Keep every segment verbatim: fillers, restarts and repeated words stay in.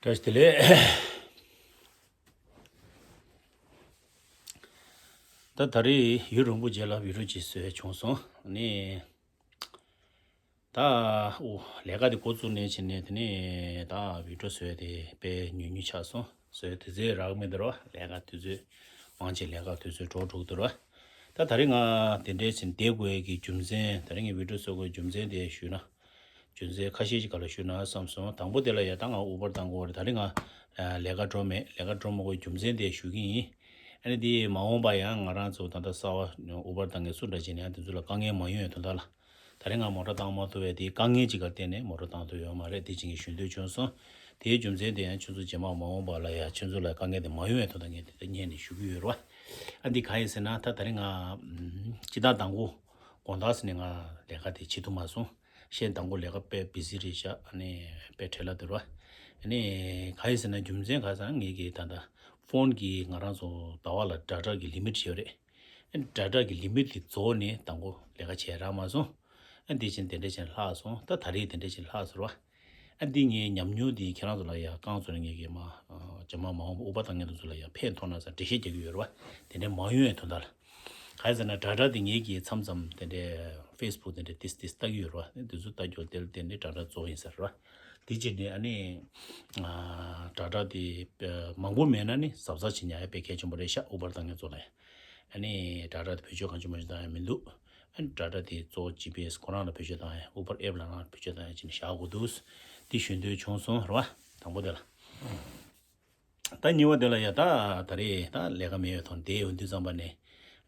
བཀྲ་ཤིས་བདེ་ལེགས། ད་ད་རེས་ཡུན་རིང་པོ་རྗེས་ལ་བི་ཌིའོ་ཅིག་བཟོས་བྱུང་སོང་། ནི། ད་ཨོ་ལས་ཀ་དེ་འགོ་བཙུགས་ནས་བྱས་ནས་དེ་ནས་ད་བི་ཌིའོ་བཟོས་དེ་དཔེ་ཉུང་ཉུང་ཆགས་སོང་། བཟོས་དུས་ཚོད་རག་མི་འདུག་རོ། ལས་ཀ་དུས་ཚོད་མང་ཆེ་ལས་ཀ་དུས་ཚོད་འགྲོ་འགྲོ་གི་འདུག་རོ། ད་ད་རེས་ང་དེ་འདྲའི་བྱས་བསྡད་དགོས་ཀྱི་རྒྱུ་མཚན། ད་རེས་ངས་བི་ཌིའོ་བཟོ་དགོས་རྒྱུ་མཚན་དེ་ཞུས་ན། རྒྱུ་མཚན་ཁ་ཤས་ཅིག་ག་ལ་ཞུས་ན་བསམ་སོང་། དང་པོ་དེ་ལ་ཡ་ད་ང་ཨུ་བར་བཏང་དགོས་རེད། ད་རེས་ང་ལས་ཀ་འགྲོ་མེད། ལས་ཀ་འགྲོ་མ་དགོས་རྒྱུ་མཚན་དེ་ཞུ་གི་ཡིན། ཨ་ནི་དེ་མ་འོངས་པ་ཡང་ང་རང་ཚོ་ད་ལྟ་གསར་པ་ཨུ་བར་བཏང་མཁན་སུ་འདྲ་ཅིག་ནས་ཡང་དེ་ཚོ་ལ་དཀའ་ངལ་མ་ཡོང་བའི་དོན་དག་ལ། ད་རེས་ང་མོ་ཊ་བཏང་མ་ཐུབ་པའི་དེའི་དཀའ་ངལ་ཅིག་ག་བརྟེན་ནས་མོ་ཊ་བཏང་ཐུབ་ཡོད་མ་རེད། དེ་ཅིག་ངས་ཞུ་འདོད་བྱུང་སོང་། དེའི་རྒྱུ་མཚན་དེ་ཡང་ཁྱོད་ཚོ་རྗེས་མ་མ་འོངས་པ་ལ་ཡང་ཁྱོད་ཚོ་ལ་དཀའ་ངལ་དེ་མ་ཡོང་བའི་དོན་དག་ངས་དེ་ལྟར་སྙན་ནས་ཞུ་གི་ཡོད་རེད་བ། ཨ་འདི་གང་ཡིན་ཟེར་ན། ད་ད་རེས་ང་ཨམ་སྤྱི་བཏང་དང་པོ་དགོང་དག་ཟེར་ནས་ང་ལས་ཀ་དེ་བྱེད་ཐུབ་མ་སོང་། གཞན་དང་པོ་ལས་ཀ་དཔེ་བི་ཟི་རེད་ཤག་ཨ་ནི་དཔེ་བྲེལ་བ་འདུག་ར། ཨ་ནི་གང་ཡིན་ཟེར་ན། རྒྱུ་མཚན་གང་ཟེར་ན། ངེད་ཀྱི་ད་ལྟ་ཕོན་གྱི་ང་རང་ཚོ་ཟླ་བ་ལ་ཌེ་ཊ་གི་ལི་མིཊ་ཡོད་རེད། ཨ་ཌེ་ཊ་གི་ལི་མིཊ་དེ་རྫོགས་ནས་དང་པོ་ལས་ཀ་བྱས་རག་མ་སོང་། ཨ་འདི་བྱས་དེ་འདྲ་བྱས་ལྷག་སོང་། ད་ད་རེས་དེ་འདྲ་བྱས་ལྷག་སོང་ར། ཨ་འདི་ངའི་ཉམས་མྱོང་འདི་ཁྱེད་རང་ཚོ་ལ་ཡང་རྐང་བཙུགས་ནས། ངེད་ཀྱི་མ་ཨ་རྗེས་མ་མ་འོངས་པ་ཨུ་བར་བཏང་མཁན་དེ་ཚོ་ལ་ཡང་ཕན་ཐོགས་ན་ཟེར་འགྲེལ་བཤད་རྒྱག་གི་ཡོད་རེད་བ། དེ་འདྲ་མ་ཡོང་བའི་དོན་དག་ལ། གང་ཡིན་ཟེར་ན། ཌེ་ཊ་དེ་ངེད་ཀྱིས་མཚམས་མཚམས་དེ་འདྲའི་ཕེ་སི་བུག་དེ་འདྲ་ཏིས་ཏིས་ལྟ་གི་ཡོད་རེད་བ། དེ་ཚོ་ལྟ་རྒྱུ་དེ་ལ་བརྟེན་ནས་ཌེ་ཊ་རྫོགས་ཡིན་ཟེར་རེད་བ། དེ་བྱས་ནས་ཨ་ནི་ཨ་ཌེ་ཊ་དེ་ཨ་མང་པོ་མེད་ན་ནི་གཟབ་གཟབ་བྱེད་ཉར་ཡ་དཔེ་གལ་ཆེན་པོ་རེད་ཤག་ཨུ་བར་བཏང་མཁན་ཚོ་ལ། ཨ་ནི་ཌེ་ཊ་དེ་བེད་སྤྱོད་གང་བྱུང་མང་བྱུང་བཏང་ཡ་མི་འདུག་ཨ་ནི་ཌེ་ཊ་དེ་གཙོ་བོ་ཇི་པི་ཨེ་སི་ཁོ་རང་ལ་བེད་སྤྱོད་བཏང་ཡ། ཨུ་བར་ཨེབ་ལ་རང་ལ་བེད་སྤྱོད་བཏང་ཡ་བྱས་ནས་བཞག་དགོས་འདུག་འདི་ཞུ་འདོད་བྱུང་སོང་རེད་བ། དང་པོ་དེ་ལ། ད་གཉིས་པ་དེ་ལ་ཡ་ད་ད་རེས་ད་ལས་ཀ་མེད་པའི་ཐོག་བསྡད་ཡོང་དུས་ཙམ་པ་ནས།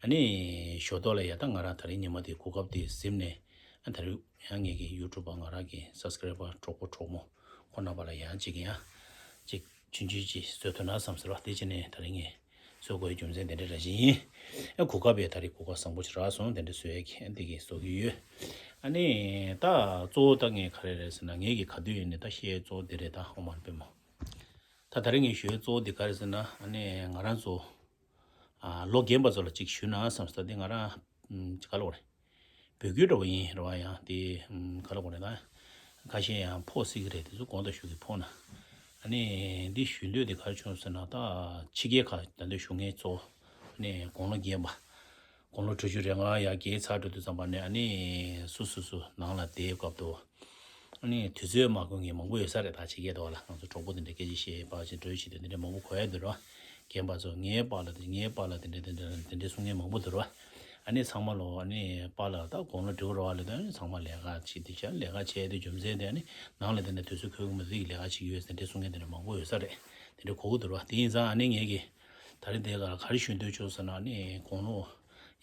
ཨ་ནི་ཞོ་ཏོག་ལ་ཡ་ད་ང་རང་ད་རེས་ཉི་མ་དེ་གོ་སྐབས་དེ་ཟིན་ནས། ཨ་ད་རེས་ཡང་ངེད་ཀྱི་ཡུ་ཊུབ་པ་ང་རང་གི་སབ་སི་ཀ་རའི་བར་གྲོགས་པོ་གྲོགས་མོ་ཁོང་རྣམ་པ་ལ་ཡང་ཅིག་ཡང་ཅིག་ཆུང་ཆུང་ཅིག་བཟོ་ཐུབ་ན་བསམ་ཟེར་བ། དེ་བྱས་ནས་ད་རེས་ངས་བཟོ་དགོས་རྒྱུ་མཚན་དེ་འདྲ་ར་ཞིག་ཡིན། ཨ་གོ་སྐབས་ཡ་ད་རེས་གོ་སྐབས་བཟང་པོ་ཅིག་རག་སོང་། དེ་འདྲ་བཟོ་ཡ་གི་ཨ་འདི་གི་བཟོ་གི་ཡོད། ཨ་ནི་ད་གཙོ་བོ་ད་ངས་ག་རེ་རེད་ཟེར་ན། ངེད་ཀྱི་ག་དུས་ཡིན་ནའི་ད་བཤད་གཙོ་བོ་འདི་རེད། ད་ཨོཾ་མ་ཎི་པདྨེ། ད་ད་རེས་ངས་ཞུ་ཡ་གཙོ་བོ་འདི་ག་རེ་ཟེར་ན། ཨ་ནི་ང་རང་ཚོ་ཨ་ལོ་རྒན་པ་ཚོ་ལ་ཅིག་ཞུས་ན་བསམ་སོང་། ད་འདི་ང་རང་ཨམ་ག་ལབ་དགོས་རེད། བོད་བརྒྱུད་འདྲ་བོ་ཡིན་རེད་བ། ཡང་དེ་ཨམ་ག་ལབ་དགོས་རེད། ད་ཁ་ཤས་ཡང་ཕོག་སྲིད་ཀྱི་རེད། དེ་ཚོ་དགོངས་དག་ཞུ་གི། ཕོག་ན། ཨ་ནི་འདི་ཞུ་འདོད་དེ་ག་རེ་བྱུང་ཟེར་ན། ད་ཕྱི་རྒྱལ་ཁག་ད་འདི་བཞུགས་མཁན་ཚོ་ཨ་ནི་དགུང་ལོ་རྒན་པ། དགུང་ལོ་དྲུག་ཅུ་རེ་ལྔ་ཡར་བརྒལ་ཚར་འགྲོ་དུས་ཙམ་པ་ནས། ཨ་ནི་སུ་སུ་སུ་ནང་ལ་བསྡད་སྐབས་དུ། ཨ་ནི་དུས་ཚོད་མ་འཁོར་མཁན་མང་པོ་ཡོད་ས་རེད། ད་ཕྱི་རྒྱལ་དུ་བ་ལ་ང་ཚོ་གྲོགས་པོ་དེ་འདྲ་སྐད་ཆ་བཤད་པ་ཅིག་འགྲོ་བྱེད་དུས་དེ་འདྲ་མང་པོ་གོ་ཡ་འདུག་ར། རྒན་པ་ཚོ་ངའི་པཱ་ལགས་དེ། ངའི་པཱ་ལགས་དེ་འདྲ་དེ་འདྲ་དེ་འདྲ་གསུང་མཁན་མང་པོ་འདུག་ར། ཨ་ནི་ཚང་མ་ལོ་ཨ་ནི་པཱ་ལགས་ད་དགུང་ལོ་བགྲེས་པོ་རེད་བ་ལབ་དུས། ཨ་ནི་ཚང་མ་ལས་ཀ་བྱེད་དུས་ཆ། ལས་ཀ་བྱས་དུས་རྒྱུ་མཚན་དེ་ཨ་ནི་ནང་ལ་དེ་འདྲ་དུས་ཚོད་འཁོར་གི་མི་འདུག་ལས་ཀ་བྱེད་ཀྱི་ཡོད་ཟེར་འདྲ་གསུང་མཁན་དེ་འདྲ་མང་པོ་ཡོད་ས་རེད། དེ་འདྲ་གོ་གི་འདུག་ར། དེ་ཡིན་ཙང་ཨ་ནི་ངེད་ཀྱིས་ད་རེས་དེ་ག་ལ་ག་རེ་ཞུ་འདོད་བྱུང་ཟེར་ན། ཨ་ནི་དགུང་ལོ་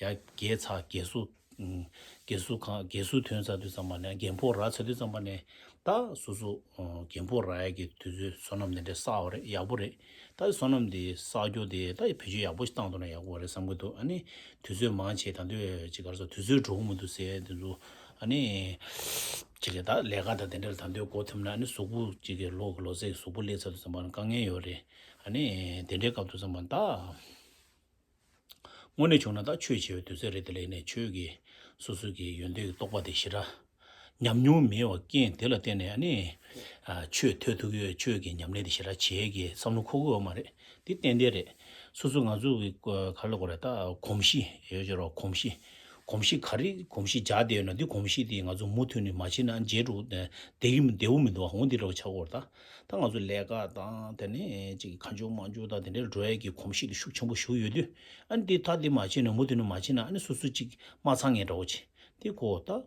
ཡར་བརྒལ་ཚར། བརྒལ་གསུམ། ཨུམ། བརྒལ་གསུམ་གང་། བརྒལ་གསུམ་ཐོན་ཚར་དུས་ཙམ་པ་ནས། རྒན་ཕོགས་རག་ཚར་དུས་ཙམ་པ་ནས། ད་སོ་སོ་ཨོ་རྒན་ཕོགས་རག་ཡས་ཀྱི་དུས་ཚོད་བསོད་ནམས་དེ་འདྲ་བསགས་པ་རེད། ཡག་པོ་རེད། ད་བསོད་ནམས་དེ་བསགས་རྒྱུ་དེ་ད་བེད་སྤྱོད་ཡག་པོ་ཞིག་བཏང་ཐུབ་ན་ཡག་པོ་རེད་བསམ་གྱི་འདུག་ཨ་ནི་དུས་ཚོད་མང་ཆེ་ད་དུང་ཅིག་ག་རེ་ཟེར། དུས་ཚོད་འགྲོ་གི་མི་འདུག་ཟེར་དེ་ཚོ། ཨ་ནི་ཅིག་གི་ད་ལས་ཀ་དང་དེ་འདྲ་ལ་ད་དུང་འགོ་ཐིམ་ན། ཨ་ནི་གཟུགས་པོ་ཅིག་གི་ལོ་གི་ལོ་ཚད་ཀྱི་གཟུགས་པོ་སླེབས་ཚར་དུས་ཙམ་པ་ནས་དཀའ་ངལ་ཡོད་རེད། ཨ་ནི་དེ་འདྲའི་སྐབས་དུས་ཙམ་པ་ད། དངོས་གནས་བྱུང་ན་ད་ཆོས་བྱེད་པའི་དུས་ཚོད་རེད། དེ་ལས་ནས་ཆོས་ཀྱི་སོ་སོ་གི་ཡོན་ཏན་གྱི་རྟོགས་པ་དེ་ཞེ་དྲག་ཉམས་མྱོང་མེད་པའི་རྐྱེན་དེ་ལ་བརྟེན་ནས། ཨ་ནི་ཨ་ཆོས་ཐོས་ཐུབ་ཀྱི་ཡོད། ཆོས་ཀྱི་ཉམས་ལེན་དེ་ཞེ་དྲག་བྱེད་ཀྱི་བསམ་བློ་འཁོར་གྱི་ཡོད་མ་རེད། དེ་ཏན་ཏན་རེད། སོ་སོ་ང་ཚོ་གི་ག་རེ་ལབ་དགོས་རེད། ད་གོམས་གཤིས་ཡོད་ཀྱི་རེད། གོམས་གཤིས། གོམས་གཤིས་ག་རེ། གོམས་གཤིས་འཇགས་བསྡད་ཡོད་ན། དེ་གོམས་གཤིས་དེ་ང་ཚོ་མུ་མཐུད་ནས་མ་བྱས་ན་བརྗེད་འགྲོ་བསྡད་ཀྱི་མི། བདེ་པོ་མི་འདུག་བ། འོ་འདི་འདྲ་བོ་ཆགས་ཀྱི་ཡོད་རེད། ད་ད་ང་ཚོ་ལས་ཀ་དང་དེ་ནས་ཅིག་གང་བྱུང་མང་བྱུང་དང་དེ་འདྲའི་འགྲོ་ཡས་ཀྱི་གོམས་གཤིས་དེ་ཤུགས་ཆེན་པོ་ཞིག་ཡོད་དུས། ཨ་ནི་དེ་ད་དེ་མ་བྱས་ན། མུ་མཐུད་ནས་མ་བྱས་ན། ཨ་ནི་སོ་སོ་ཅིག་མ་ཚང་མཁན་འདྲ་བོ་ཅིག་དེ་གོ། ད་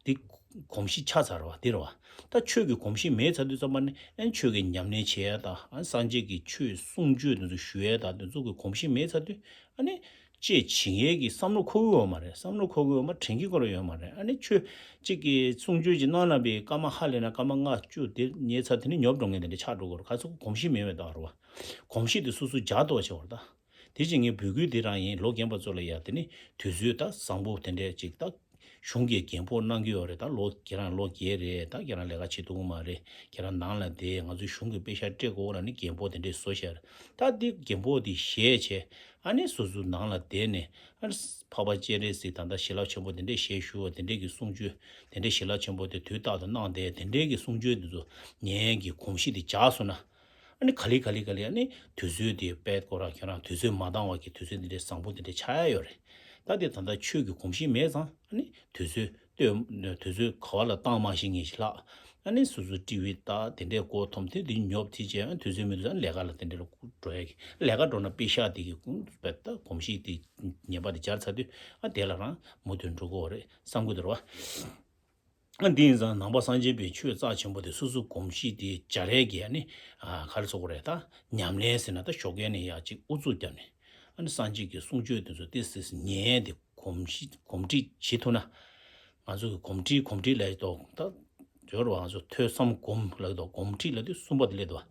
དེ་གོམས་གཤིས་ཆགས་ཚར་བ་དེ་རེད་བ། ད་ཆོས་ཀྱི་གོམས་གཤིས་མེད་ཚར་དུས་ཙམ་པ་ནས། ཨ་ནི་ཆོས་ཀྱི་ཉམས་ལེན་བྱེད་ཡས་དང་། ཨ་ནི་སངས་རྒྱས་ཀྱི་ཆོས་གསུང་ཆོས་དེ་ཚོ་ཞུ་ཡས་དང་། དེ་ཚོ་གི་གོམས་གཤིས་མེད་ཚར་དུས། ཨ་ནི་ཅེས་བྱིང་ཡས་ཀྱི་བསམ་བློ་འཁོར་གྱི་ཡོད་མ་རེད། བསམ་བློ་འཁོར་གྱི་ཡོད་མ། དྲན་གྱི་ཁོ་རང་ཡོད་མ་རེད། ཨ་ནི་ཆོས་གཅིག་གི་གསུང་ཆོས་ཀྱི་གནང་ན་པའི་སྐར་མ་ཧ་ལས་ན་སྐར་མ་ལྔ་བཅུ་དེ་ཉལ་ཚར། དེ་ནས་ཉོབ་འགྲོ་མཁན་དེ་འདྲ་ཆགས་འགྲོ་གི་ཡོད་རེད། ག་ཚོད་གོམས་གཤིས་མེད་པའི་རྟགས་རེད་བ། གོམས་གཤིས་དེ་སོ་སོ་འཇགས་ཐུབ་པ་བྱེད་དགོས་རེད་ད། དེ་བཞིན་ངས་འབོད་སྐུལ་དེ་རང་ཡིན། ལོ་རྒན་པ་ཚོ་ལ་ཡ་དེ་ནི་དུས་ཚོད་ད་བཟང་པོ་དེ་འདྲས་ཅིག་ད། གཞུང་གིས་འགན་ཕོག་གནང་གི་ཡོད་རེད། ད་ལོ་ཁྱེད་རང་ལོ་བརྒྱད་རེད། ད་ཁྱེད་རང་ལས་ཀ་བྱེད་ཐུབ་ཀྱི་མ་རེད། ཁྱེད་རང་ནང་ལ་བསྡད། ང་ཚོའི་གཞུང་གི་པེ་ཤག་སྤྲད་དགོས་ལབ་ནས་འགན་ཕོག་དེ་འདྲས་བཟོ་བཞག་རེད། ད་འདི་འགན་ཕོག་དེ་བཞེས་བྱས། ཨ་ནི་སོ་སོ་ནང་ལ་བསྡད་ནས། ཨ་ནི་འཕགས་པ་སྤྱན་རས་གཟིགས་ད་ལྟ་ཞལ་ལག་མཆོད་འབུལ་དེ་འདྲས་བཞེས་བཞུགས་པ་དེ་འདྲས་ཀྱི་གསུང་ཆོས་དེ་འདྲས་ཞལ་ལག་མཆོད་འབུལ་དེ་དུས་རྟག་ཏུ་གནང་བསྡད། དེ་འདྲས་ཀྱི་གསུང་ཆོས་དེ་ཚོ་ཉན་གྱི་གོམས་གཤིས་དེ་འཇགས་སོང་ན། ཨ་ནི་ག་ལེ་ག་ལེ་ག་ལེ་ཨ་ནི་དུས་ཚོད་དེ་དཔེ་ཁོ་རང་ཁྱེད་རང་དུས་ཚོད་མ་འདང་བ་གི་དུས་ཚོད་འདི་འདྲའི་བཟང་པོ་འདི་འདྲའི་ཆགས་ཡ་ཡོད་རེད། ད་དེ་ད་ལྟ་ཆོས་ཀྱི་གོམས་གཤིས་མེད་ཙང་ཨ་ནི་དུས་ཚོད་ལྟོས་དུས་ཚོད་ག་བ་ལ་བཏང་མ་ཤེས་མཁན་ཞིག་ལྷག་ཨ་ནི་སོ་སོ་ཊི་ཝི་ལྟ་དེ་འདྲའི་མགོ་འཐོམ་དེ་དེ་ཉོབ་དེ་བྱས་ཨ་ནི་དུས་ཚོད་མི་འདུག་ཨ་ནི་ལས་ཀ་ལ་དེ་འདྲ་ལ་འགྲོ་ཡ་གི་ལས་ཀ་འགྲོ་ན་པེ་ཤག་དེ་གི་ད་གོམས་གཤིས་དེ་ཉེས་པ་དེ་སྦྱར་ཚར་དུས་ཨ་དེ་ལ་རང་མུ་མཐུད་འགྲོ་དགོས་རེད་བསམ་གི་འདུག་ར་བ། ཨ་འདི་ཡིན་ཙང་ནང་པ་སངས་རྒྱས་པའི་ཆོས་རྩ་ཆེན་པོ་དེ་སོ་སོ་གོམས་གཤིས་དེ་སྦྱར་ཡས་ཀྱི་ཨ་ནི་ཨ་ག་རེ་ཟེར་དགོས་རེད་ད་ཉམས་ལེན་ཟེར་ན་ད་ཞོགས་ཀས་ནས་ཡར་ཅིག་ཨུ་ཚུགས་བརྒྱབ་ནས་ཨ་ནི་སངས་རྒྱས་ཀྱི་གསུང་ཆོས་དེ་ཚོ་ཏིས་ཏིས་ཉན་ཡས་དེ་གོམས་གཤིས་གོམས་འདྲིས་བྱེད་ཐུབ་ན། ང་ཚོ་གི་གོམས་འདྲིས་གོམས་འདྲིས་ལབ་ཡས་དོ་ད་སྦྱོར་བ་ང་ཚོ་ཐོས་བསམ་སྒོམ་ལབ་ཡས་དོ་གོམས་འདྲིས་ལབ་དུས་གསུམ་པ་དེ་སླེབས་འདུག་བ།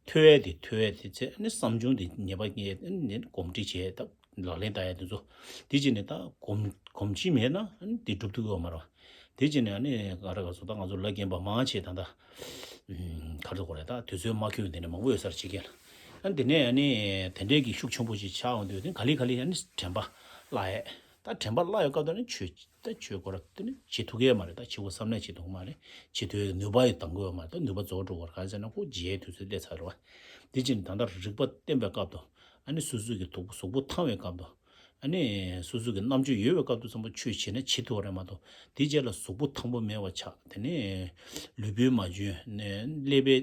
ཐོས་ཡས་དེ་ཐོས་ཡས་དེ་ཚེ་ཨ་ནི་བསམ་བྱུང་དེ་ཉེས་པ་ཉེས་ཨ་ནི་གོམས་འདྲིས་བྱས་ད་ལག་ལེན་བསྟར་ཡས་དེ་ཚོ་དེ་བྱས་ནས་ད་གོམས་གོམས་གཤིས་མེད་ན་ཨ་ནི་དེ་སྒྲུབ་ཐུབ་ཀྱི་ཡོད་མ་རེད་བ། དེ་བྱས་ནས་ཨ་ནི་ག་རེ་ག་ཚོ་ད་ང་ཚོ་ལ་རྒན་པ་མང་ཆེ་ད་ད་ཨུམ་ག་རེ་གོ་རེད་ད་དུས་ཚོད་མ་འཁྱོལ་དེ་འདྲ་མང་པོ་ཡོད་ས་རེད་བྱེད་མཁན་ལ། ཨ་ནི་དེ་ནས་ཨ་ནི་དེ་འདྲའི་གི་ཤུགས་ཆེན་པོ་ཞིག་ཆགས་འོང་དུས་དེ་ག་ལེ་ག་ལེ་ཨ་ནི་དྲན་པ་བརླག་ཡས་ད་དྲན་པ་བརླག་ཡོད་སྐབས་དུ་ཨ་ནི་ཆོས་ད་ཆོས་སྐོར་དེ་ནི་བྱེད་ཐུབ་ཀྱི་མ་རེད་ད་བྱེད་དགོས་བསམ་ནས་བྱེད་ཐུབ་ཀྱི་མ་རེད། བྱེད་ཐུབ་ཡས་ནུས་པ་ཡོད་འདང་གི་ཡོད་མ་རེད་ད་ནུས་པ་རྫོགས་འགྲོ་གི་རེད་གང་ཟེར་ན་ཁོ་རྗེས་དུས་ཚོད་སླེབས་ཚར་རེད་བ། དེ་བྱས་ནས་ད་ལྟ་རིག་པ་བསྟེན་པའི་སྐབས་དུ། ཨ་ནི་སོ་སོ་གི་གཟུགས་པོ་གཟུགས་པོ་ཐང་བའི་སྐབས་དུ། ཨ་ནི་སོ་སོ་གི་རྣམ་དཔྱོད་ཡོད་པའི་སྐབས་དུ་ཚང་མ་ཆོས་བྱེད་ན་བྱེད་ཐུབ་པ་རེད་མ་གཏོགས་དེ་རྗེས་ལ་གཟུགས་པོ་ཐང་པོ་མེད་པ་ཆགས་དེ་ནས་ལུས་པོའི་མ་འཇོན་ནས་ཀླད་པའི་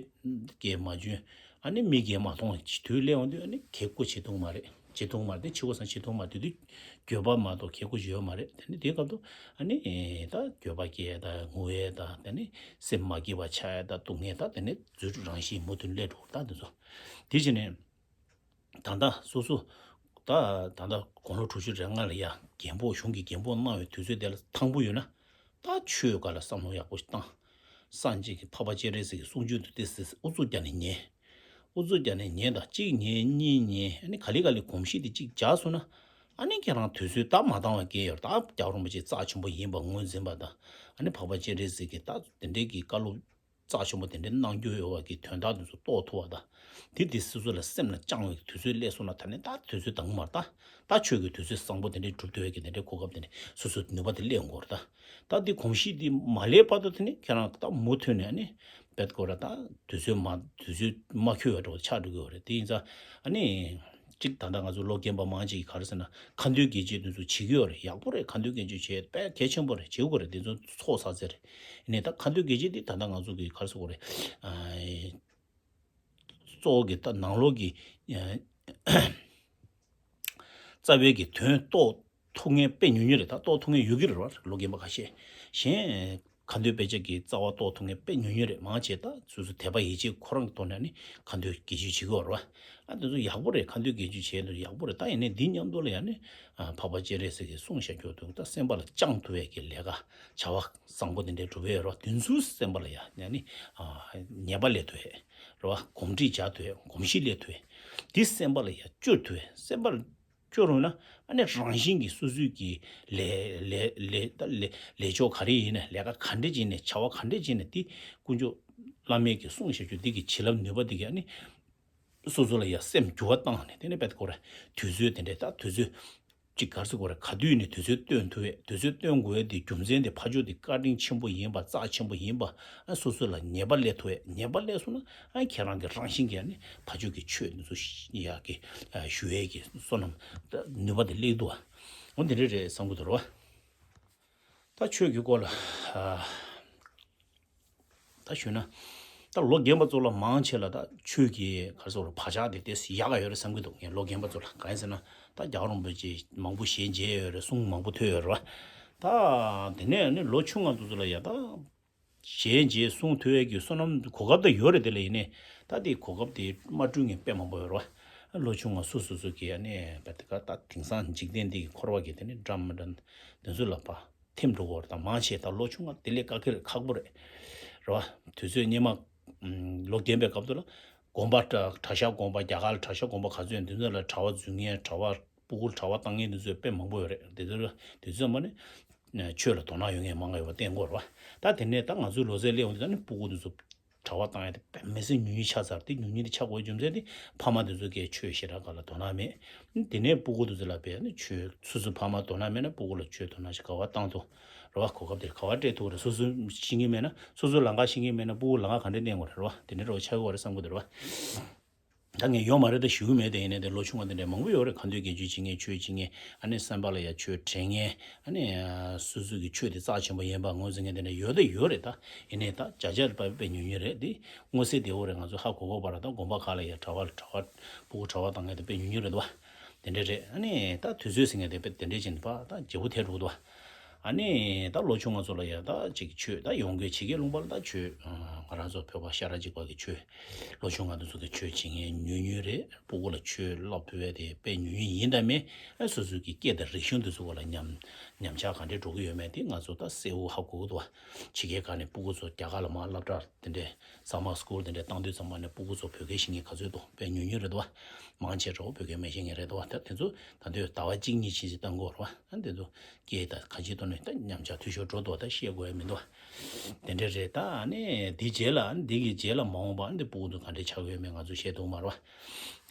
གི་མ་འཇོན་ཨ་ནི་མིག་གིས་མ་མཐོང་དུས་སླེབས་འོང་དུས་ཨ་ནི་གལ་ཀོ་བྱེད་ཐུབ་མ་རེད་བྱེད་ཐུབ་མ་རེད་དེ་ཆེ་བོ་སང་བྱེད་ཐུབ་མ་རེད་དེ་དུས་འགྱོད་པ་མ་གཏོགས་གལ་ཀོ་བྱེད་ཡོད་མ་རེད་དེ་ནི་དེའི་སྐབས་དུ་ཨ་ནི་ད་འགྱོད་པ་སྐྱེ་ད་ངུ་ཡས་ད་དེ་ནི་སེམས་མ་སྐྱིད་པ་ཆགས་ཡས་ད་སྡུག་བསྔལ་ད་དེ་ནི་རྫུ་འཕྲུལ་རང་བཞིན་མུ་མཐུད་སླེབས་འགྲོ་ད་དེ་ཚོ་དེ་བྱས་ནས། ད་ལྟ་སོ་སོ་ད་ད་ལྟ་དགུང་ལོ་དྲུག་ཅུ་རེ་ལྔ་ལ་ཡ་རྒན་པོ་གཞུང་གི་རྒན་པོ་གནང་བའི་དུས་ཚོད་དེ་ལ་ཐང་པོ་ཡོད་ན་ད་ཆོས་སྒང་ལ་བསམ་བློ་ཡག་པོ་ཞིག་བཏང་། སངས་རྒྱས་ཀྱི་འཕགས་པ་སྤྱན་རས་གཟིགས་ཀྱི་གསུང་ཆོས་དུ་ཏོག་ཙམ་ཨུ་ཚུགས་རྒྱག་ནས་ཉན། ཨུ་ཚུགས་རྒྱག་ནས་ཉན་དང་གཅིག་ཉན་གཉིས་ཉན་ཨ་ནི་ག་ལེ་ག་ལེ་གོམས་གཤིས་དེ་གཅིག་འཇགས་སོང་ན་ཨ་ནི་ཁྱེད་རང་དུས་ཚོད་ད་མ་བཏང་བ་སྐད་ཡོད་ད་རྒྱལ་བ་རིན་པོ་ཆེ་རྩ་ཆེན་པོ་ཡིན་པ་ངོས་འཛིན་པ་དང་ཨ་ནི་འཕགས་པ་སྤྱན་རས་གཟིགས་ཀྱི་ད་དེ་འདྲའི་གི་བཀའ་སློབ། རྩ་ཆེན་པོ་དེ་འདྲའི་གནང་རྒྱུ་ཡོད་པ་གི་དོན་དག་དེ་ཚོ་རྟོགས་ཐུབ་པ་དང་། དེ་དེ་སོ་སོ་ལ་སེམས་ལ་བཅངས་པའི་དུས་ཚོད་སླེབས་སོང་ན་ད་ནི་ད་དུས་ཚོད་དང་མར་ད་ད་ཆོས་ཀྱི་དུས་ཚོད་བཟང་པོ་དེ་འདྲའི་སྒྲུབ་ཐུབ་པའི་གི་དེ་འདྲའི་གོ་སྐབས་དེ་འདྲའི་སོ་སོ་ནུས་པ་དེ་སླེབས་འགོར་ད། ད་དེ་གོམས་གཤིས་དེ་མ་སླེབས་བར་དུ་དེ་ནི་ཁྱེད་རང་ད་མུ་མཐུད་ནས་ནི་བེད་ཀོ་ར་ད་དུས་ཚོད་མ་དུས་ཚོད་མ་འཁྱོལ་བ་འདྲ་བོ་ཆགས་འགྲོ་གི་ཡོད་རེད་དེ་ཡིན་ཙང་ཨ་ནི། གཅིག་ད་ལྟ་ང་ཚོ་ལོ་རྒན་པ་མང་ཆེ་གིས་ག་རེ་ཟེར་ན་ཁ་འདོན་དགེ་ཆེ་དེ་ཚོ་བྱེད་ཀྱི་ཡོད་རེད་ཡག་པོ་རེད་ཁ་འདོན་དགེ་ཆེ་བྱས་དཔེ་གལ་ཆེན་པོ་རེད་བྱེད་དགོས་རེད་དེ་ཚོ་ཚོགས་བསགས་ཚེ་རེད། ཡིན་ནའི་ད་ཁ་འདོན་དགེ་ཆེ་དེ་ད་ལྟ་ང་ཚོ་གིས་ག་རེ་ཟེར་དགོས་རེད། གཙོ་བོ་གི་ད་ནང་ལོགས་ཀྱི་རྩ་བའི་གི་དོན་རྟོགས་ཐུབ་མཁན་དཔེ་ཉུང་ཉུང་རེད་ད་རྟོགས་ཐུབ་མཁན་ཡོད་ཀྱི་རེད་བ་ལོ་རྒན་པ་ཁ་ཤས་གཞན། ཁ་འདོན་དཔེ་ཆ་གི་རྩ་བ་རྟོགས་ཐུབ་མཁན་དཔེ་ཉུང་ཉུང་རེད་མང་ཆེ་ད་སོ་སོ་དད་པ་ཡིད་ཆེས་ཁོ་རང་གི་ཐོག་ནས་ནི་ཁ་འདོན་དགེ་སྦྱོར་བྱེད་ཀྱི་ཡོད་རེད་བ། ཨ་དེ་ཚོ་ཡག་པོ་རེད་ཁ་འདོན་དགེ་སྦྱོར་བྱས་ནས་ཡག་པོ་རེད་ད་ཡིན་ནའི་འདི་མཉམ་དུ་ལ་ཡང་ནི་འཕགས་པ་སྤྱན་རས་གཟིགས་ཀྱིས་གསུངས་བཞག་རྒྱུ་འདུག་ད་སེམས་པ་ལ་བཅངས་ཐུབ་པའི་གི་ལས་ཀ་བྱ་བ་བཟང་པོ་དེ་འདྲའི་སྒྲུབ་པའི་རེད་བ་དེ་ཚོའི་སེམས་པ་ལ་ཡང་ནི་ཉེས་པ་སླེབས་ཐུབ་ཡས་རེད་བ་གོམས་འདྲིས་བྱ་ཐུབ་ཡས་གོམས་གཤིས་སླེབས་ཐུབ་ཡས་འདི་སེམས་པ་ལ་ཡང་བཅོས་ཐུབ་ཡས་སེམས་པ་ལ། སྐྱོ་རུང་ན་ཨ་ནི་རང་བཞིན་གྱིས་སོ་སོའི་གི་ལས་ལས་ལས་ད་ལས་ལས་ཕྱོགས་ག་རེ་ཡིན་ན་ལས་ཀ་ག་འདྲས་བྱས་ནས་བྱ་བ་ག་འདྲས་བྱས་ནས་དེ་དཀོན་མཆོག་བླ་མས་ཀྱི་གསུངས་བཞག་རྒྱུ་འདི་གི་བྱིན་རླབས་ནུས་པ་འདི་གི་ཨ་ནི་སོ་སོ་ལ་ཡ་སེམས་འགྱུར་བ་བཏང་ནས་དེ་ནས་བེད་ཁོ་ར་དུས་ཚོད་དེ་འདྲས་ད་དུས་ཚོད་ཅིག་ག་རེ་ཟེར་དགོས་རེད་ག་དུས་ནས་དུས་ཚོད་བཏོན་ཐུབ་ཡས་དུས་ཚོད་བཏོན་དགོས་ཡས་དེ་རྒྱུ་མཚན་དེ་ཕ་ཕྱོགས་དེ་བཀའ་དྲིན་ཆེན་པོ་ཡིན་པ་རྩ་ཆེན་པོ་ཡིན་པ། ཨ་སོ་སོ་ལ་ཉེས་པ་སླེབས་ཐུབ་ཡས་ཉེས་པ་སླེབས་སོང་ན་ཨ་ཁྱེད་རང་གི་རང་བཞིན་གྱིས་ཨ་ནི་ཕ་ཕྱོགས་ཀྱི་ཆོས་འདི་ཚོ་ཡག་གི་ཞུ་ཡས་ཀྱི་བསོད་ནམས་ནུས་པ་དེ་སླེབས་འདུག་ཨ། འོ་འདི་འདྲ་རེད་བསམ་གྱི་འདུག་རེད་བ། ད་ཆོས་ཀྱི་སྐོར་ལ་ཨ་ད་ཞུས་ན་ད་ལོ་རྒན་པ་ཚོ་ལ་མང་ཆེ་ལ་ད་ཆོས་ཀྱི་ག་རེ་ཟེར་བ་བག་ཆགས་དེ་ཏོག་ཙམ་ཡག་ག་ཡོད་རེད་བསམ་གྱི་འདུག་ངས་ལོ་རྒན་པ་ཚོ་ལ་གང་ཡིན་ཟེར་ན་ད་རྒྱལ་བ་རིན་པོ་ཆེ་མང་པོ་ཞལ་མཇལ་ཡོད་རེད་གསུང་མང་པོ་ཐོས་ཡོད་རེད་བ། ད་དེ་ནས་ནི་ལོ་ཆུང་བ་འདི་ཚོ་ལ་ཡ་ད། གཞན་རྗེས་གསུང་ཐུབ་ཡས་ཀྱི་བསོད་ནམས་གོ་སྐབས་དང་ཡོད་རེད་དེ་ལ་ཡིན་ནའི་ད་དེ་གོ་སྐབས་དེ་མ་བསྐྲུན་མཁན་དཔེ་མང་པོ་ཡོད་རེད་བ། ལོ་ཆུང་བ་སུ་སུ་སུ་གིས་ཨ་ནི་བ་དེ་ག་ད་དེང་སང་འཇིག་རྟེན་འདི་གི་འཁོར་བ་གི་དེ་ནི་འགྲམ་མི་འགྲམ་དེ་ཚོ་ལ་བ་ཐིམ་འགྲོ་གི་ཡོད་རེད་ད་མང་ཆེ་ད་ལོ་ཆུང་བ་དེ་ལས་དཀའ་ཁག་ཁག་པོ་རེད་རེད་བ། དུས་ཚོད་སྙེ་མ་ལོ་རྒན་པའི་སྐབས་དུ་ལ་དགོན་པ་གྲྭ་གྲྭ་ཤག་དགོན་པ་རྒྱ་གར་ལ་གྲྭ་ཤག་དགོན་པ་ག་ཚོད་ཡོད་འདི་ཚོ་ལ་གྲྭ་པ་འཛུལ་མཁན་གྲྭ་པ། སྤུ་གུར་གྲྭ་པ་བཏང་མཁན་དེ་ཚོས་དཔེ་མང་པོ་ཡོད་རེད། དེ་ཚོ་དེ་ཚོས་མ་ནི་ཆོས་ལ་དོ་སྣང་ཡོད་མཁན་མང་ང་ཡོད་པ་བསྟན་དགོས་རེད་བ། ད་དེ་ནས་ད་ང་ཚོའི་ལོ་ཚད་སླེབས་འོང་དུས་ད་ནི་སྤུ་གུ་དེ་ཚོ་གྲྭ་པ་བཏང་ཡ་དེ་དཔེ་མི་སྲིད་ཉུང་ཉུང་ཆགས་ཚར། དེ་ཉུང་ཉུང་དེ་ཆགས་དགོས་རྒྱུ་མཚན་དེ་ཕ་མ་དེ་ཚོ་གིས་ཆོས་ཞེ་དྲག་སྒང་ལ་དོ་སྣང་མེད། དེ་ནས་སྤུ་གུ་དེ་ཚོ་ལ་བས་ནི་ཆོས་སོ་སོའི་ཕ་མ་དོ་སྣང་མེད་ན་སྤུ་གུ་ལ་ཆོས་དོ་སྣང་ཞིག་ག་བ་བཏང་ཐུབ་རེད་བ། གོ་སྐབས་དེར་ག་བ་སྤྲད་ཐུབ་རེད། སོ་སོ་ཤེས་ཀྱི་མེད་ན་སོ་སོ་ལམ་ཁ་ཤེས་ཀྱི་མེད་ན་སྤུ་གུ་ལམ་ཁ་ག་འདྲས་བསྟན་དགོས་རེད་བ། དེ་འདྲས་རོགས་ཆགས་ཀྱི་བ་རེད་བསམ་གྱི་འདུག་རེད་བ། ད་ངས་ཡོད་མ་རེད་ད་ཞུ་གི་མེད་དེ། ཡིན་ནའི་དེ་ལོ་ཆུང་བ་དེ་འདྲ་མང་པོ་ཡོད་རེད། ཁ་འདོན་སྐད་ཆ་བྱེད་མཁན། ཆོས་བྱེད་མཁན། ཨ་ནི་སེམས་པ་ལ་ཡ་ཆོས་དྲན་མཁན། ཨ་ནི་སོ་སོ་གི་ཆོས་དེ་རྩ་ཆེན་པོ་ཡིན་པ་ངོས་འཛིན་མཁན་དེ་འདྲ་ཡོད་ད་ཡོད་རེད་ད། ཡིན་ནའི་ད་བརྒྱ་ཆ་དཔེ་ཉུང་ཉུང་རེད། དེ་མངོན་གསལ་དོད་པོ་རེད། ང་ཚོ་ཧ་གོ་གོ་བ་ར། ད་དགོན་པ་ཁག་ལ་ཡ་གྲྭ་པ་གྲྭ་པ་སྤུ་གུ་གྲྭ་པ་བཏང་མཁན་དེ་དཔེ་ཉུང་ཉུང་རེད་དོ། དེ་འདྲ་རེད། ཨ་ནི་ད་དུས་ཚོད་ཟེར་མཁན་དེ་དཔེ་དེ་འདྲ་ཅིག་ཡིན་པ་ད་བརྗེ་པོ་ཐལ་འགྲོ་གི་འདུག་ཨ་ནི་ད་ལོ་ཆུང་བ་ཚོ་ལ་ཡ་ད་ཅིག་ཆོས་ད་ཡོངས་ཀྱི་ཕྱི་རྒྱལ་ལུང་པ་ལ་ད་ཆོས་ང་རང་ཚོ་བོད་པ་ཤ་ཁྲག་གཅིག་པ་གི་ཆོས། ལོ་ཆུང་བ་དེ་ཚོ་གི་ཆོས་བྱེད་མཁན་ཉུང་ཉུང་རེད། སྤུ་གུ་ལ་ཆོས་སློབ་ཐུབ་པ་དེ་དཔེ་ཉུང་ཉུང་ཡིན་ད་མིན། ཨ་སོ་སོ་གི་སྐད་དང་རིག་གཞུང་དེ་ཚོ་སྐོར་ལ་ཉམས་ཉམས་ཆག་ག་འདྲས་འགྲོ་གི་ཡོད་མེད་དེ་ང་ཚོ་ད་གསལ་པོ་ཧ་གོ་གི་འདུག་ཕྱི་རྒྱལ་ཁག་ནས་སྤུ་གུ་ཚོ་རྒྱ་གར་ལ་མར་སློབ་གྲྭ་དེ་འདྲའི་སམ་མར་སི་ཀུལ་དེ་འདྲའི་བཏང་དུས་ཙམ་པ་ནས་སྤུ་གུ་ཚོ་བོད་སྐད་ཤེས་མཁན་ག་ཚོད་འདུག་དཔེ་ཉུང་ཉུང་རེད་དོ། མང་ཆེ་བ་བོད་སྐད་མི་ཤེས་མཁན་རེད་དོ། ད་དེ་ཚོ་ད་དུང་ཟླ་བ་གཅིག་གཉིས་ཕྱིན་ཕྱིན་བཏང་དགོས་རེད་བ། ཨ་དེ་ཚོ་སྐད་ད་ག་ཅིག་ཐོག་ནས་ད་ཉམས་ཆག་འཐུས་ཤོར་འགྲོ་འདུག་ད་བཤད་དགོས་ཡ་མི་འདུག་དེ་འདྲ་རེད། ད་ཨ་ནི་འདི་རྗེས་ལ་ཨ་ནི་འདི་གི་རྗེས་ལ་མ་འོངས་པ་ཨ་ནི་འདི་སྤུ་གུ་ཚོ་ག་འདྲ་ཆགས་ཀྱི་ཡོད་མེད་ང་ཚོ་ཤེས་ཐུབ་མ་རེད་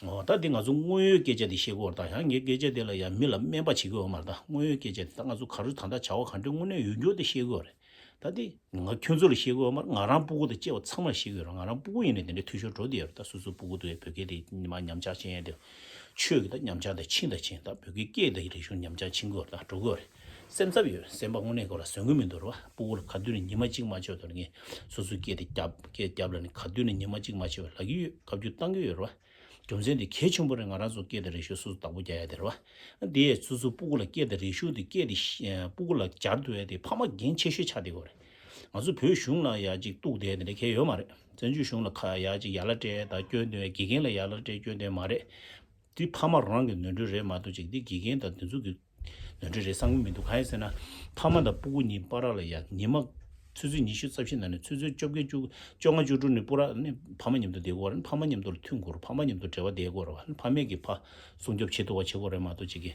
བ། འོ་ད་འདི་ང་ཚོ་དངོས་ཡོད་སྐད་ཆ་འདི་བཤད་དགོས་རེད། ད་ཡང་ངའི་སྐད་ཆ་དེ་ལ་ཡང་མི་ལ་སྨན་པ་བྱེད་ཀྱི་ཡོད་མ་རེད། ད་དངོས་ཡོད་སྐད་ཆ་འདི་ད་ང་ཚོ་ག་རེ་ད་ལྟ་བྱ་བ་ག་འདྲ་དངོས་གནས་ཡོད་རྒྱུ་དེ་བཤད་དགོས་རེད། ད་དེ་ང་ཁྱོད་ཚོ་ལ་བཤད་དགོས་མ་རེད། ང་རང་སྤུ་གུ་དང་བཅས་པ་ཚང་མར་བཤད་དགོས་རེད། ང་རང་སྤུ་གུ་ཡིན་ནའི་དེ་འདྲའི་འཐུས་ཤོར་འགྲོ་བསྡད་ཡོད་རེད། ད་སོ་སོའི་སྤུ་གུ་དེ་བོད་སྐད་དེ་ཉི་མ་ཉམས་ཆག་ཕྱིན་ཡས་དེ་ཆོས་ཀྱི་ད་ཉམས་ཆག་དེ་ཕྱིན་དང་ཕྱིན། ད་བོད་སྐད་སྐད་དང་རིག་གཞུང་ཉམས་ཆག་ཕྱིན་གྱི་ཡོད་རེད། ད་འགྲོ་གི་ཡོད་རེད། སེམས་འཚབ་ཡོད་རེད། སེམས་པ་དངོས་གནས་ཁོ་ལ་བཟོད་ཀྱི་མི་འདུག་རེད་བ། སྤུ་གུ་ལ་ག་དུས་ནས་ཉི་མ་གཅིག་མ་ཆོད་དོ་ངས་སོ་སོའི་སྐད་དེ་རྒྱབ་སྐད་རྒྱབ་ལ་ནི་ག་དུས་ནས་ཉི་མ་གཅིག་མ་ཆོད་པ་ལབ་ཀྱི་ཡོད། བཀའ་བཀྱོན་བཏང་གི་ཡོད་རེད་བ། རྒྱུ་མཚན་དེ་གལ་ཆེན་པོ་རེད། ང་རང་ཚོ་སྐད་དང་རིག་གཞུང་སོ་སོ་བདག་པོ་རྒྱག་ཡ་དེ་རེད་བ། དེ་སོ་སོ་སྤུ་གུ་ལ་སྐད་དང་རིག་གཞུང་དེ་སྐད་དེ་ཤ- སྤུ་གུ་ལ་སྦྱར་ཐུབ་ཡ་དེ་ཕ་མ་འགན་ཆེ་ཤོས་ཆགས་བསྡད་ཡོད་རེད། ང་ཚོ་བོད་གཞུང་ལ་ཡ་གཅིག་གཏུག་བསྡད་དེ་འདྲ་གལ་ཡོད་མ་རེད། བཙན་བྱོལ་གཞུང་ལ་ཁ་ཡ་གཅིག་ཡ་ལ་སྤྲད་ཡ་དང་སྐྱོན་འདོན་ཡ། དགེ་རྒན་ལ་ཡ་ལ་སྤྲད་སྐྱོན་འདོན་མ་རེད། དེ་ཕ་མ་རང་གི་ནོར་འཁྲུལ་རེད་མ་གཏོགས་ཅིག་དེ་དགེ་རྒན་དང་དེ་ཚོ་གི་ནོར་འཁྲུལ་རེད་བསམ་གྱི་མི་འདུག་གང་ཡིན་ཟེར་ན། ཕ་མ་དང་སྤུ་གུ་གཉིས་བར་ལ་ཡ་ཉི་མ་ཆུ་ཚོད་ཉི་ཤུ་རྩ་བཞི་ནང་ནས་ཆུ་ཚོད་བཅོ་བརྒྱད་བཅུ་བཅོ་ལྔ་བཅུ་དྲུག་ནས་པུ་ར་ནི་ཕ་མ་མཉམ་དུ་བསྡད་དགོས་རེད། ཕ་མ་མཉམ་དུ་ལ་མཐུན་དགོས་རེད། ཕ་མ་མཉམ་དུ་འབྲེལ་བ་བསྡད་དགོས་རེད་བ། ཕ་མས་ཀྱི་ཕ་སྲུང་སྐྱོབ་བྱེད་ཐུབ་པ་བྱེད་དགོས་རེད་མ་གཏོགས་ཅིག་གི་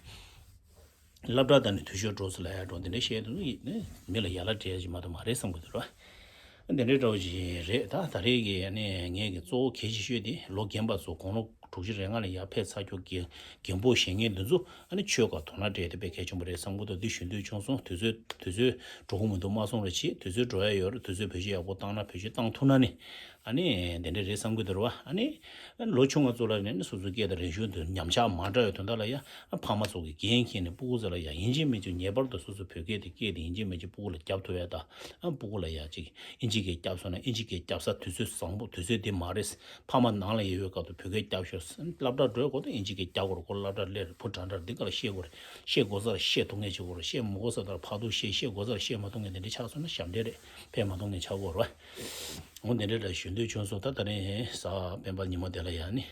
སློབ་གྲྭ་དང་ནི་འཐུས་ཤོར་འགྲོ་སྲིད་ལ་ཡ་འགྲོ་འདི་འདྲ་བཤད་དུས་ནི་མི་ལ་ཡ་ལ་སྤྲད་ཀྱི་མ་གཏོགས་མ་རེད་བསམ་གྱི་འདུག་ར། འདི་འདྲའི་འདྲ་བོ་ཞིག་རེད། ད་ད་རེས་ཀྱི་ཨ་ནི་ངས་ཀྱི་གཙོ་བོ་གལ་ཆེ་ཤོས་དེ་ལོ་རྒན་པ་ཚོ་དགུང་ལོ་དྲུག་ཅུ་རེ་ལྔ་ལ་ཡར་ཕེབས་ཚར་རྒྱུ་རྒན་རྒན་པོ་བཞེངས་མཁན་འདི་ཚོ་ཨ་ནི་ཆོས་སྒར་དོ་སྣང་སྤྲད་དེ་དཔེ་གལ་ཆེན་པོ་རེད་བསམ་གྱི་འདུག་འདི་ཞུ་འདོད་བྱུང་སོང་། དུས་ཚོད་དུས་ཚོད་འགྲོ་གི་མི་འདུག་མ་སོང་རེ་བྱེད། དུས་ཚོད་འགྲོ་ཡ་ཡོད་རེད། དུས་ཚོད་བེད་སྤྱོད་ཡག་པོ་བཏང་ན་བེད་སྤྱོད་བཏང་ཐུབ་ན་ནི་ཨ་ནི་འདི་འདྲ་རེད་བསམ་གྱི་འདུག་ར་བ། ཨ་ནི་ལོ་ཆུང་བ་ཚོ་ལ་ནི་སོ་སོའི་སྐད་དང་རིག་གཞུང་དེ་ཉམས་ཆག་མ་འདྲ་བའི་དོན་དག་ལ་ཡ་ཕ་མ་ཚོ་གི་འགན་འཁྱེར་ནས་སྤུ་གུ་ཚོ་ལ་ཡ་ཡིན་གཅིག་མིན་གཅིག་ངེས་པར་དུ་སོ་སོའི་བོད་སྐད་དེ་སྐད་དེ་ཡིན་གཅིག་མིན་གཅིག་སྤུ་གུ་ལ་རྒྱབ་ཐུབ་ཡ་དང་། ཨ་སྤུ་གུ་ལ་ཡ་ཅིག་ཨིན་ཇི་སྐད་རྒྱབ་སོང་ན་ཨིན་ཇི་སྐད་རྒྱབ་ས་དུས་ཚོད་བཟང་པོ་དུས་ཚོད་དེ་མ་རེད། ཕ་མ་ནང་ལ་ཡོད་པའི་སྐབས་དུ་བོད་སྐད་རྒྱབ་ཤོག་སློབ་གྲྭ་འགྲོའི་སྐོར་དུ་ཨིན་ཇི་སྐད་རྒྱབ་དགོས་རེད། ཁོ་སློབ་གྲྭ་སླེབས་རེད། བུ་འདྲ་འདྲ་འདི་ག་ལ་བཤད་དགོས་རེད། བཤད་དགོས་ས་ལ་བཤད་ཐུབ་མཁན་བྱེད་དགོས་རེད། བཤད་མི་དགོས་ས་དང་ཕར་ཐུག་བཤད། བཤད་དགོས་ས་ལ་བཤད་མ་ཐུབ་མཁན་དེ་འདྲ་ཆགས་སོང་ན་ཞབས་འདྲེན་རེད། ཕན་མ་ཐོགས་མཁན་ཆགས་དགོས་རེད། འོ་དེ་འདྲ་འདྲ་ཞུ་འདོད་བྱུང་སོང་། ད་ད་རིང་གཟའ་སྤེན་པ་ཉི་མ་དེ་ལ་ཡ་ནི་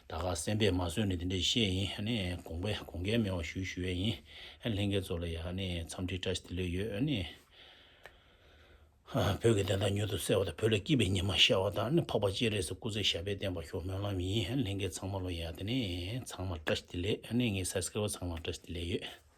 ད་ག་སེམས་པས་མ་བཟོད་ནས་དེ་འདྲ་བཤད་ཡིན། ཨ་ནི་དགོངས་པའི་དགོངས་འགལ་མེད་པ་ཞུ་ཞུ་ཡས་ཡིན། ཨ་ལྷན་རྒྱས་ཚོ་ལ་ཡ་ཨ་ནི་འཚམས་འདྲི་བཀྲ་ཤིས་བདེ་ལེགས་ཡོད། ཨ་ནི་བོད་ཀྱི་བདེན་མཐའ་མྱུར་དུ་གསལ་བ་དང་། བོད་ལ་སྐྱིད་པའི་ཉི་མ་ཤར་བ་དང་། ཨ་ནི་འཕགས་པ་སྤྱན་རས་གཟིགས་སྐུ་ཚེ་ཞབས་པད་བརྟན་པར་ཤོག་སྨོན་ལམ་ཡིན། ཨ་ལྷན་རྒྱས་ཚང་མ་ལ་ཡ་དེ་ནས་ཚང་མ་བཀྲ་ཤིས་བདེ་ལེགས། ཨ་ནི་ངའི་སབ་སི་ཀ་རའི་བར་ཚང་མ་བཀྲ་ཤིས་བདེ་ལེགས་ཡོད།